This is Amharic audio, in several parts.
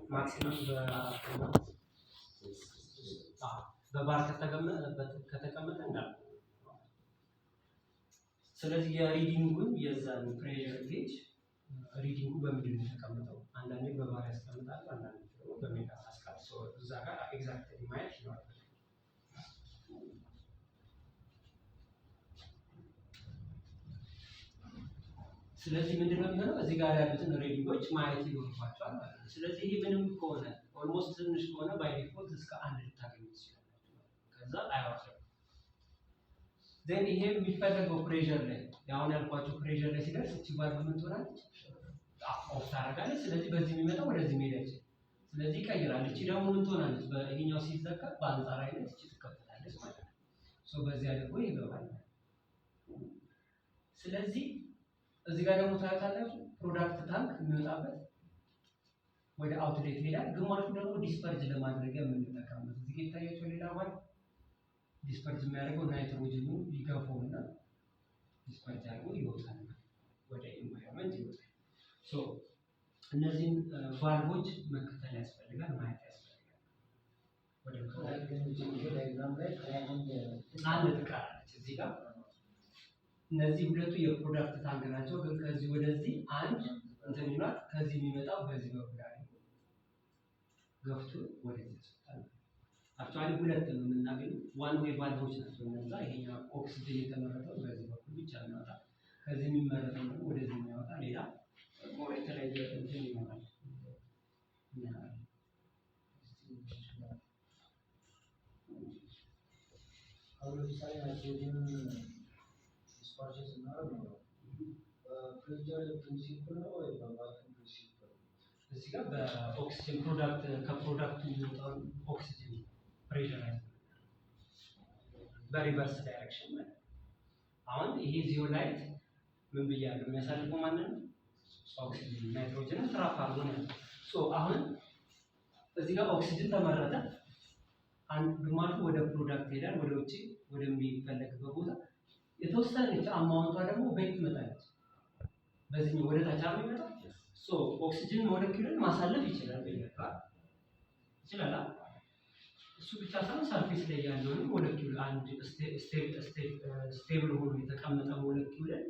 Maximum በባር ከተቀመጠ እንዳልኩ። ስለዚህ የ reading ኡን የዛን pressure gauge reading ኡ በምንድን ነው የተቀመጠው? አንዳንዴ በባር ያስቀምጣሉ፣ አንዳንዴ ደግሞ በ megapascal። እዛ ጋር exactly ማየት ይኖራል። ስለዚህ ምንድነው የሚሆነው? እዚህ ጋር ያሉትን reading ኦች ማየት ይኖርባቸዋል ማለት ነው። ስለዚህ ይሄ ምንም ከሆነ፣ almost ትንሽ ከሆነ by default እስከ 1 ልታገኙ ትችላላችሁ። ከዛ አይወርድም። Then ይሄ የሚፈለገው pressure ላይ፣ አሁን ያልኳቸው pressure ላይ ሲደርስ እቺ ቫልቭ ምን ትሆናለች? Off ታደርጋለች። ስለዚህ በዚህ የሚመጣው ወደዚህ መሄድ አይችልም። ስለዚህ ይቀይራል። እቺ ደግሞ ምን ትሆናለች? በይሄኛው ሲዘጋ በአንጻራዊነት እቺ ትከፈታለች ማለት ነው። So በዚህ አድርጎ ይገባል። ስለዚህ እዚህ ጋር ደግሞ ታዩታላችሁ፣ product tank የሚወጣበት ወደ outlet ይሄዳል። ግማሹ ደግሞ disperge ለማድረጊያ የምንጠቀምበት እዚህ ጋር ይታያቸው። ሌላ valve disperge የሚያደርገው ናይትሮጅኑ ይገፋውና disperge አድርጎ ይወጣል፣ ወደ environment ይወጣል። So እነዚህን ቫልቮች መከተል ያስፈልጋል፣ ማየት ያስፈልጋል። ወደ Diagram ላይ ከላይ አንድ አንድ ትቀራለች እዚህ ጋር። እነዚህ ሁለቱ የ product tank ናቸው። ግን ከዚህ ወደዚህ አንድ እንትን ይሏል። ከዚህ የሚመጣው በዚህ በኩል አድርጎ ገፍቶ ወደዚህ ያስወጣል። Actually ሁለት ነው የምናገኘው። One way ቫልቮች ናቸው እነዛ። ይሄኛው ኦክሲጅን የተመረተው በዚህ በኩል ብቻ የሚያወጣ፣ ከዚህ የሚመረተው ደግሞ ወደዚህ የሚያወጣ ሌላ more የተለየ እንትን ይኖራል። እናየዋለን። አሁን ለምሳሌ ናይትሮጅን dispersion ስናደርግ ነው በ pressure principle ነው ወይ በ vacuum principle ነው? እዚህ ጋር በኦክሲጅን product፣ ከ product ኡ የሚወጣውን ኦክሲጅን pressure በ reverse direction ማለት ነው። አሁን ይሄ zeolite ምን ብያለሁ? የሚያሳልፈው ማንን ነው? ኦክሲጅን፣ ናይትሮጅንን trap አድርጎ ነው ያለው። So አሁን እዚህ ጋር ኦክሲጅን ተመረተ። አንድ ግማሹ ወደ product ይሄዳል፣ ወደ ውጭ ወደሚፈለግበት ቦታ። የተወሰነች amount ኧ ደግሞ በየት ትመጣለች? በዚህኛው ወደ ታች አይደል የሚመጣው? So ኦክሲጅን ሞለኪውልን ማሳለፍ ይችላል ብያለሁ። ይችላል አይደል? እሱ ብቻ ሳይሆን surface ላይ ያለውን ሞለኪውል፣ አንድ stable ሆኖ የተቀመጠ ሞለኪውልን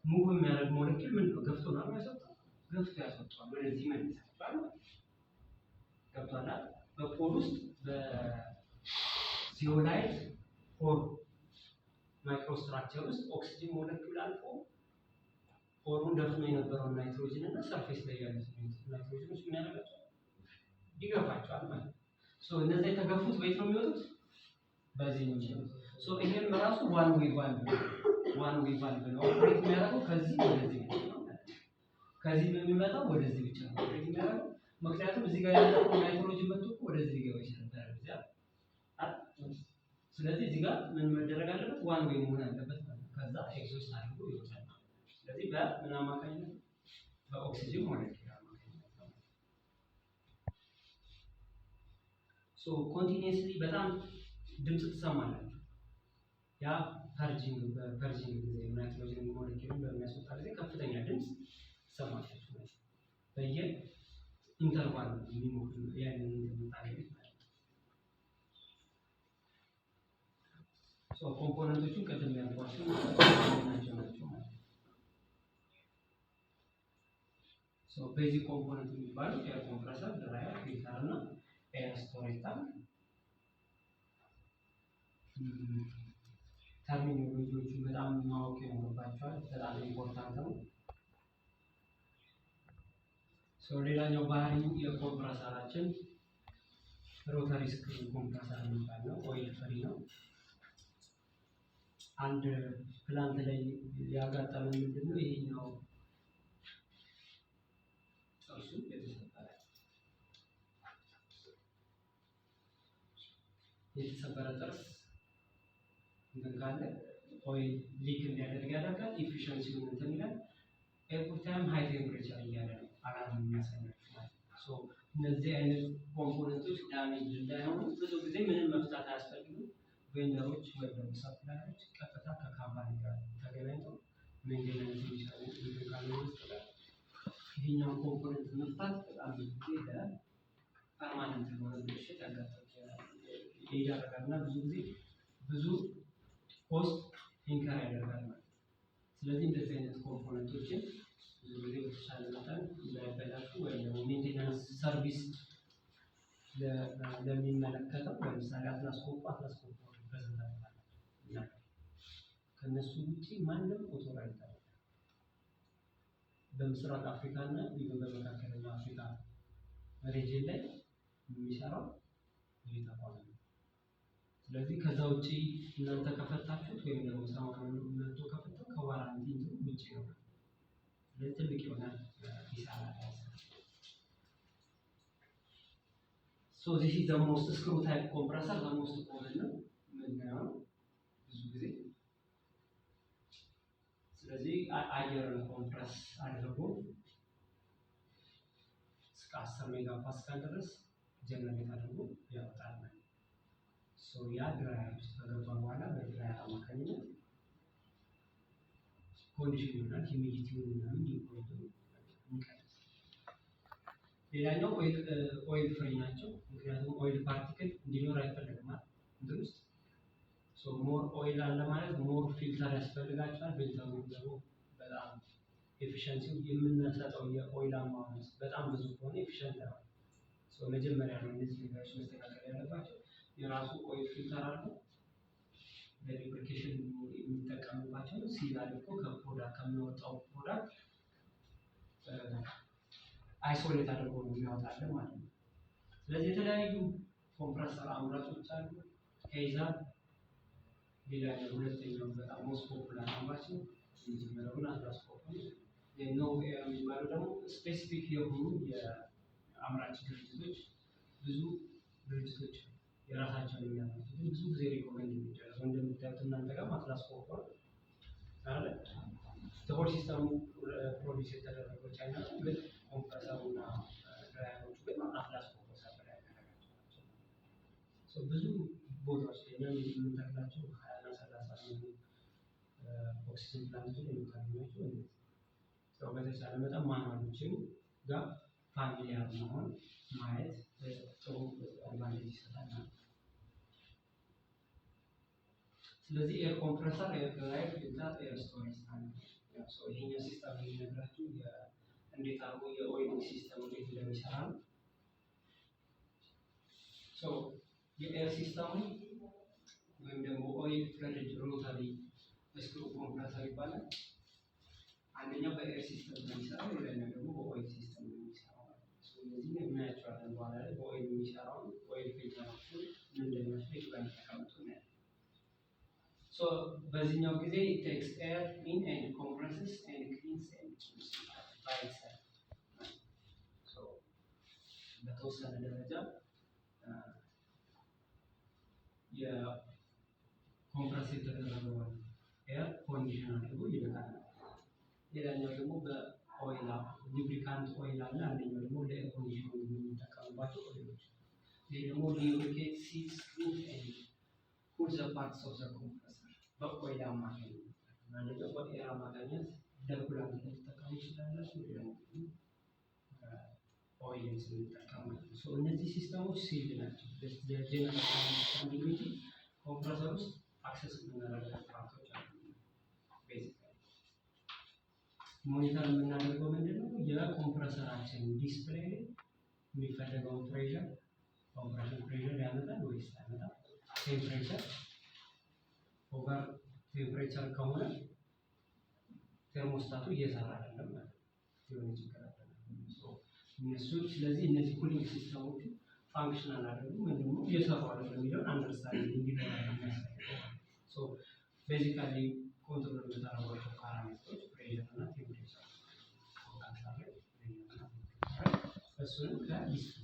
move የሚያደርግ ሞለኪውል ምንድን ነው? ገፍቶ ነው የሚያስወጣው። ገፍቶ ያስወጣዋል፣ ወደዚህ መልሳቸዋል ማለት ነው። ገብቷል አይደል? በ pore ውስጥ፣ በ zeolite pore microstructure ውስጥ ኦክሲጅን ሞለኪውል አልፎ pore ኡን ደፍኖ የነበረውን ናይትሮጅን እና surface ላይ ያሉት ናይትሮጅኖች ምን ያደርጋቸዋል? ይገፋቸዋል ማለት ነው። So እነዚህ የተገፉት በየት ነው የሚወጡት? በዚህ ነው የሚወጡት። So ይሄም ራሱ one way valve ነው። One way valve ነው። Operate የሚያደርገው ከዚህ ወደዚህ ብቻ ነው ማለት ነው። ከዚህ የሚመጣው ወደዚህ ብቻ ነው operate የሚያደርገው። ምክንያቱም እዚህ ጋር ያለው ናይትሮጅን መጥቶ እኮ ወደዚህ ሊገባ ይችላል ጊዜ አይደል? ስለዚህ እዚህ ጋር ምን መደረግ አለበት? One way መሆን አለበት ማለት ነው። ከዛ exhaust አድርጎ ይወጣል ማለት ነው። ስለዚህ በምን አማካኝነት? በኦክሲጅን ሞለኪውል አማካኝነት ነው። So continuously በጣም ድምጽ ትሰማላችሁ። ያ purging፣ በ purging ጊዜ ናይትሮጅን ሞለኪውልን በሚያስወጣ ጊዜ ከፍተኛ ድምጽ ትሰማላችሁ ማለት ነው። በየ interval የሚሞቅ ያንን የምታገኙት ማለት ነው። So component ኦቹን ቅድም ያልኳቸው ናቸው ማለት ነው። So basic component የሚባሉት air compressor፣ dryer፣ filter እና air storage tank። Terminology ዎቹን በጣም ማወቅ ይኖርባቸዋል። በጣም important ነው። So ሌላኛው ባህሪው የ compressor ኣችን rotary screw compressor የሚባል ነው። Oil free ነው። አንድ plant ላይ ያጋጠመን ምንድን ነው? ይሄኛው ጥርሱ የተሰበረ ጥርስ እንትን ካለ oil leak እንዲያደርግ ያደርጋል። Efficiency ውን እንትን ይላል። Every time high temperature እያለ ነው alarm የሚያሳያችሁ ማለት ነው። So እነዚህ አይነት component ኦች damage እንዳይሆኑ ብዙ ጊዜ ምንም መፍታት አያስፈልግም። Vendor ኦች ወይም ደግሞ supplier ኦች ቀጥታ ከ company ጋር ተገናኝተው maintenance የሚሰሩ እንትን ካልሆነ በስተቀር ይሄኛውን component መፍታት በጣም ብዙ ጊዜ Permanent ለሆነ ብልሽት ይዳረጋል እና ብዙ ጊዜ ብዙ cost incur ያደርጋል ማለት ነው። ስለዚህ እንደዚህ አይነት component ኦችን ብዙ ጊዜ በተቻለ መጠን እንዳይበላሹ ወይም ደግሞ maintenance service ለሚመለከተው፣ ለምሳሌ አትላስ ኮፕኮ፣ አትላስ ኮፕኮ representative አላቸው። ከእነሱ ውጪ ማንም authorized አይደለም። በምስራቅ አፍሪካ እና even በመካከለኛው አፍሪካ region ላይ የሚሰራው ይህ ተቋም ነው። ስለዚህ ከዛ ውጪ እናንተ ከፈታችሁት ወይም ደግሞ ሰማንያ መቶ ከፈታው ከ warranty እንትኑ ውጪ ነው። ስለዚህ ትልቅ የሆነ ኪሳራ ያሳያል። So this is the most screw type compressor፣ the most common ነው የምናየው ብዙ ጊዜ። ስለዚህ አየርን compress አድርጎ እስከ 10 mega pascal ድረስ generate አድርጎ ያወጣል ማለት ነው። So ያ dryer ውስጥ ከገባ በኋላ በ dryer አማካኝነት condition ይሆናል። Humidity ውን ምናምን dew point ኡን እንቀንስ። ሌላኛው oil free ናቸው። ምክንያቱም oil particle እንዲኖር አይፈልግም እንትን ውስጥ። So more oil አለ ማለት more filter ያስፈልጋቸዋል። Filter ኡ ደግሞ በጣም efficiency ው የምንሰጠው የ oil amount በጣም ብዙ ከሆነ efficient አይሆንም። So መጀመሪያ ነው እነዚህ ነገሮች መስተካከል ያለባቸው። የራሱ oil filter አለው። ለ lubrication የሚጠቀምባቸው seal አድርጎ ከ product ከሚወጣው product isolate አድርጎ ነው የሚያወጣልን ማለት ነው። ስለዚህ የተለያዩ compressor አምራቾች አሉ። Kaeser ሌላኛው ሁለተኛው በጣም most popular አምራች ነው። የመጀመሪያው ግን አትላስ ኮፕኮ ነው። Novair የሚባለው ደግሞ specific የሆኑ የአምራች ድርጅቶች፣ ብዙ ድርጅቶች የራሳቸውን የሚያመርቱት፣ ግን ብዙ ጊዜ recommend የሚደረገው እንደምታዩት እናንተ ጋር አትላስ ኮፕኮ ነው አይደለ? Whole system ኡ produce የተደረገው ቻይና ነው፣ ግን compressor ኡ እና dryer ኦቹ ግን አትላስ ኮፕኮ supply ያደረጋቸው ናቸው። So ብዙ ቦታዎች ላይ እኛም የምንተክላቸው 20ና 30 የሚሆኑ oxygen plant ኦች ላይ የምታገኟቸው እነዚህ ሰው በተቻለ መጠን manual ኦችን ጋር familiar መሆን ማየት ጥሩ advantage ይሰጣል ማለት ነው። ስለዚህ air compressor፣ air dryer፣ filter፣ air storage tank። ይሄኛው system የሚነግራችሁ እንዴት አድርጎ የ oil system እንዴት እንደሚሰራ ነው። So የ air system ኡ ወይም ደግሞ oil flooded rotary screw compressor ይባላል። አንደኛው በ air system ነው የሚሰራው፣ ሌላኛው ደግሞ በ oil system ነው የሚሰራው ማለት ነው። So እነዚህን እናያቸዋለን በኋላ ላይ። በ oil የሚሰራውን oil filter ኦቹ ምን እንደሚመስሉ፣ የቱ ጋር እንደተቀመጡ እናያለን። So በዚህኛው ጊዜ takes air in and compresses and cleans and cools by itself። So በተወሰነ ደረጃ የ compress የተደረገውን air condition አድርጎ ይልካል። ሌላኛው ደግሞ በ oil lubricant oil አለ። አንደኛው ደግሞ ለ air condition የምንጠቀምባቸው oil ኦች። ይህ ደግሞ lubricate seals groove and cool the parts of the compressor በ oil አማካኝነት። አንደኛው በ air አማካኝነት ለ coolant ልትጠቀሙ ይችላላችሁ። ሌላኛው ደግሞ oil ን ስንጠቀም ማለት ነው። So እነዚህ system ኦች sealed ናቸው። General understanding እንጂ compressor ውስጥ access የምናደርጋቸው part ኦች አሉ። Basically monitor የምናደርገው ምንድን ነው? የ compressor ኣችን display ላይ የሚፈለገውን pressure፣ compression pressure ያመጣል ወይስ አያመጣም? Temperature፣ over temperature ከሆነ thermostat ኡ እየሰራ አይደለም ማለት ነው። የሆነ ችግር አለ። እነሱ ስለዚህ እነዚህ cooling system ኦቹ functional አይደሉም ወይም ደግሞ እየሰሩ አይደለም የሚለውን understanding እንዲኖር የሚያስፈልገው ማለት ነው። So basically control የምታደርጓቸው parameter ኦች pressure እና temperature፣ pressure እና temperature፣ እሱንም ከ display